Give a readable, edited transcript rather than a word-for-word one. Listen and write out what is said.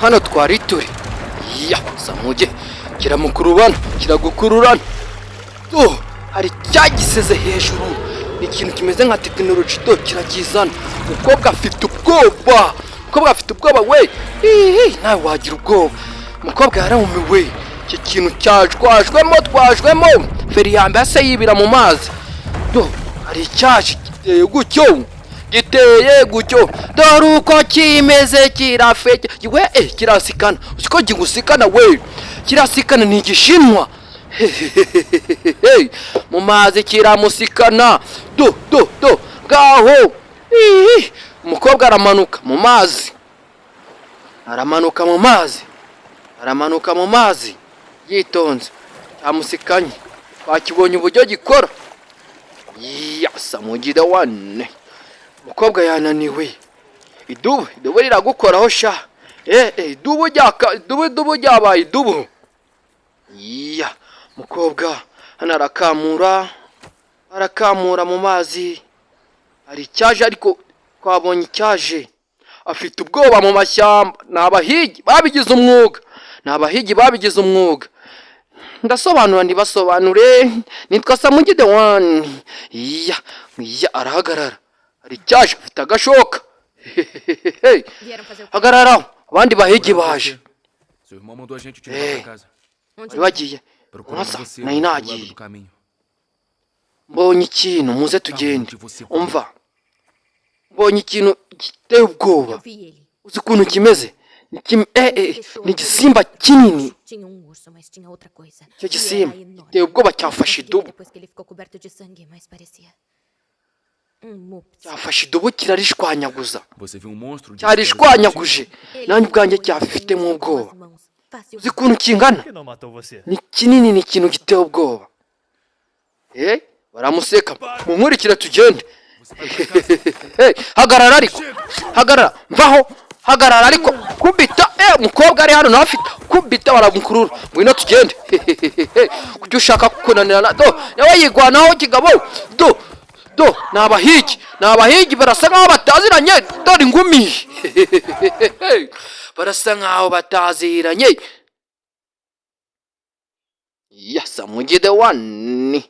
Hano twari turi ya Samuge, kiramukurubana, kiragukururana. Do, hari cyagiseze hejuru, ni ikintu kimeze nka tekinoloji. Do, kirakizana. Umukobwa afite ubwoba, umukobwa afite ubwoba we. Hihi, nawe wagira ubwoba. Umukobwa yarumiwe. Iki kintu cyajwajwemo, twajwemo feri ya mbere se yibira mu mazi. Do, hari icyaje giteye gutyo, giteye gutyo. Dore uko kimeze, kirafeke we. Eh, kirasikana. Uzi ko kigusikana we? Kirasikana, ni igishinwa. Hehehehe, mu mazi kiramusikana. Do, do, do, bwaho. Ihi, umukobwa aramanuka mu mazi, aramanuka mu mazi, aramanuka mu mazi yitonze. Cyamusikanye, twakibonye uburyo gikora. Yasamugira wane, umukobwa yananiwe. Idubu, idubu riragukoraho sha. Eh eh, idubu ryaka, idubu, idubu ryabaye idubu. Iya, mukobwa hano arakamura, arakamura mu mazi. Hari icyaje, ariko twabonye icyaje. Afite ubwoba. Mu mashyamba ni abahigi babigize umwuga, ni abahigi babigize umwuga. Ndasobanura ntibasobanure. Nitwa Samugi the one. Iya, iya, arahagarara. Hari icyaje, afite agashoka. Vieram fazer o quê? Hagarara, abandi bahigi baje. Seu irmão mandou a gente te Ei. levar pra casa. Onde Bari bagiye. Procurando Nossa, você nari do outro lado nagiye. do caminho. Mbonye ikintu, muze tugende. Umva, mbonye ikintu giteye ubwoba. Eu vi ele. Uzi ukuntu kimeze? Ni igisimba kinini. Tinha urso, mas tinha outra coisa. Icyo E gisimba era enorme. giteye ubwoba, cyafashe Consegui ver idubu. depois que ele ficou coberto de sangue, mas parecia mupsi. Cyafashe idubu kirarishwanyaguza. Você viu monstro de Cyarishwanyaguje. Ele Nanjye ubwanjye pegou ele cyafitemo com as ubwoba. mãos. Fácil. Uzi ukuntu kingana? Por que não matou você? Ni kinini, ni ikintu giteye ubwoba. Eh, baramuseka. Munkurikire tugende. Hey, hagarara ariko, hagarara, mvaho, hagarara ariko. Kubita, eh, umukobwa ari hano nawe afite kubita, baramukurura. Ngwino tugende. Kuki ushaka kunanirana? Do, nawe yigwanaho kigabo. Do, do, ni abahigi, ni abahigi. Barasa nkaho bataziranye. Dore ingumi, barasa nkaho bataziranye. Yasamugide one.